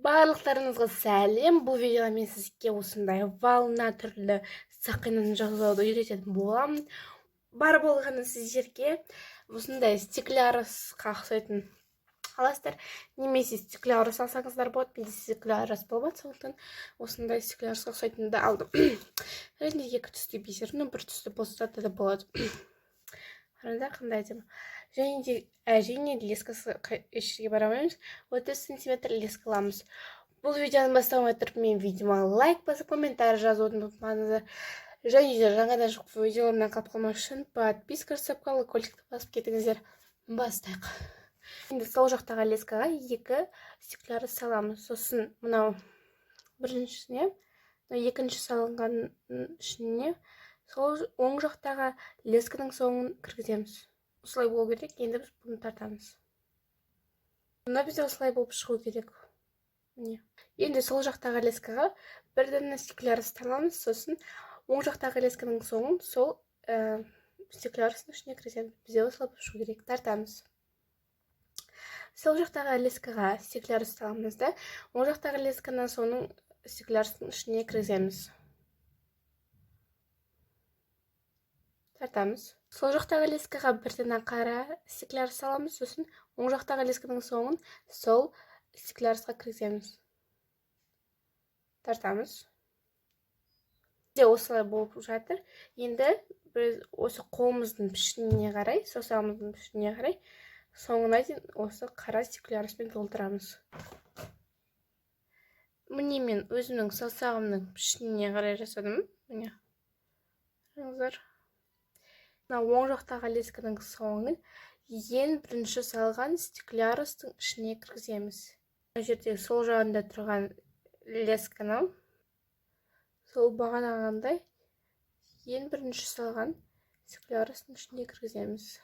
Барлықтарыңызға сәлем! Бұл видеода мен сізге осындай волна түрлі сақинаны жасауды үйрететін боламын. Бар болғаны, сіздерге осындай стеклярусқа ұқсайтын аласыздар немесе стеклярус алсаңыздар болады. Менде стеклярус болмады, сондықтан осындай стеклярусқа ұқсайтынды алдым. Және екі түсті бисер, ну, бір түсті болса да болады. Қараңыздар, қандай әдемі! Және де, әрине, лескасы еш жерге бара алмаймыз. 30 сантиметр леска аламыз. Бұл видеоны бастамай тұрып, мен видеома лайк басып, комментарий жазуды ұмытпаңыздар. Және де жаңадан шыққан видеоларымнан қалып қалмас үшін подписка жасап, колокольчикті басып кетіңіздер. Бастайық. Енді сол жақтағы лескаға екі стеклярус саламыз. Сосын мынау біріншісіне, мынау екінші салынған ішіне сол оң жақтағы лесканың соңын кіргіземіз. Осылай болу керек. Енді біз бұны тартамыз. Мына бізде осылай болып шығу керек, міне. Енді сол жақтағы лескаға бір дана стеклярус аламыз. Сосын оң жақтағы лесканың соңын сол стеклярустың ішіне кіргіземіз. Бізде осылай болып шығу керек. Тартамыз. Сол жақтағы лескаға стеклярус аламыз да, оң жақтағы лесканың соңын стеклярустың ішіне кіргіземіз. Тартамыз. Сол жақтағы лескаға бір дана қара стеклярус саламыз. Сосын оң жақтағы лесканың соңын сол стеклярусқа кіргіземіз. Тартамыз. Бізде осылай болып жатыр. Енді біз осы қолымыздың пішініне қарай, саусағымыздың пішініне қарай соңына дейін осы қара стекляруспен толтырамыз. Міне, мен өзімнің саусағымның пішініне қарай жасадым. Міне, қараңыздар, мына оң жақтағы лесканың соңын ең бірінші салған стеклярустың ішіне кіргіземіз. Мына жерде сол жағында тұрған лесканы сол бағанағындай ең бірінші салған стеклярустың ішіне кіргіземіз.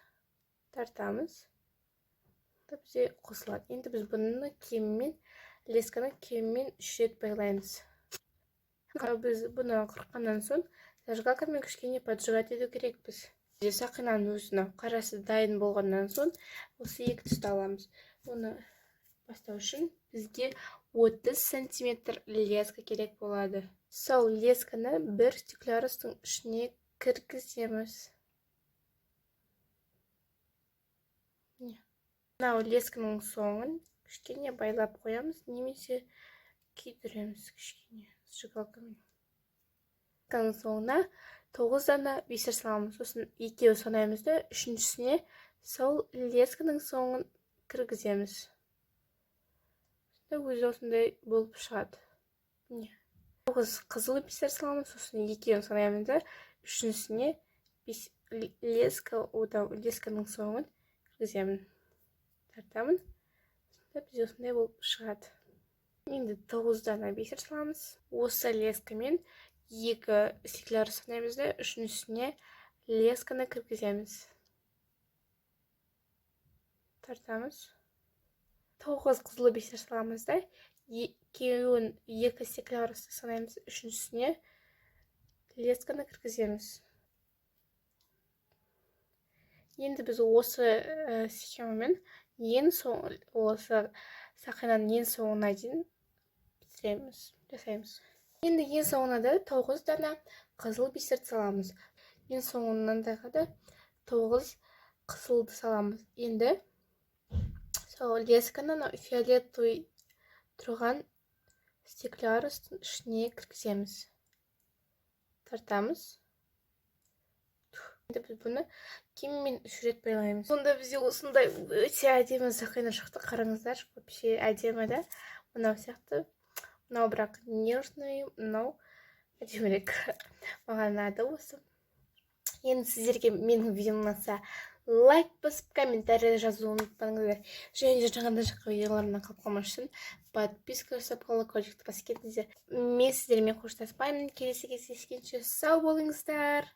Тартамыз. Бізде қосылады. Енді біз бұны кемімен, лесканы кемімен үш рет байлаймыз. Біз бұны қырыққаннан соң зажигалкамен кішкене поджигать ету керекпіз. Бізде сақинаның өзі қарасы дайын болғаннан соң, осы екі түсті аламыз. Оны бастау үшін бізге 30 сантиметр леска керек болады. Сол лесканы бір стеклярустың ішіне кіргіземіз. Мынау лесканың соңын кішкене байлап қоямыз немесе күйдіреміз кішкене зажигалкамен. Лесканың соңына тоғыз дана бисер саламыз. Сосын екеуі санаймыз да, үшіншісіне сол лесканың соңын кіргіземіз. Өзі осындай болып шығады. Міне, тоғыз қызыл бисер саламыз. Сосын екеуін санаймыз да, үшіншісіне леска, лесканың соңын кіргіземін. Тартамын. Сонда бізде осындай болып шығады. Енді тоғыз дана бисер саламыз. Осы лескамен екі стеклярус санаймыз да, үшіншісіне лесканы кіргіземіз. Тартамыз. Тоғыз қызыл бисер саламыз да, екеуін, екі стеклярусты санаймыз, үшіншісіне лесканы кіргіземіз. Енді біз осы схемамен ең соң осы сақинаның ең соңына дейін бітіреміз, жасаймыз. Енді ең соңына да тоғыз дана қызыл бисер саламыз. Ең соңындағы да тоғыз қызылды саламыз. Енді сол лесканы мынау фиолетовый тұрған стеклярустың ішіне кіргіземіз. Тартамыз. Енді біз бұны кемімен үш рет байлаймыз. Сонда бізде осындай өте әдемі сақина шықты. Қараңыздар, вообще әдемі да. Мынау сияқты, мынау бірақ нежный, мынау әдемірек. Маған ұнады осы. Енді сіздерге менің видеом ұнаса, лайк басып, комментарий жазуды ұмытпаңыздар. Және де жаңадан шыққан видеоларымнан қалып қалмас үшін подписка жасап, колокольчикті басып кетіңіздер. Мен сіздермен қоштаспаймын. Келесі кездескенше сау болыңыздар!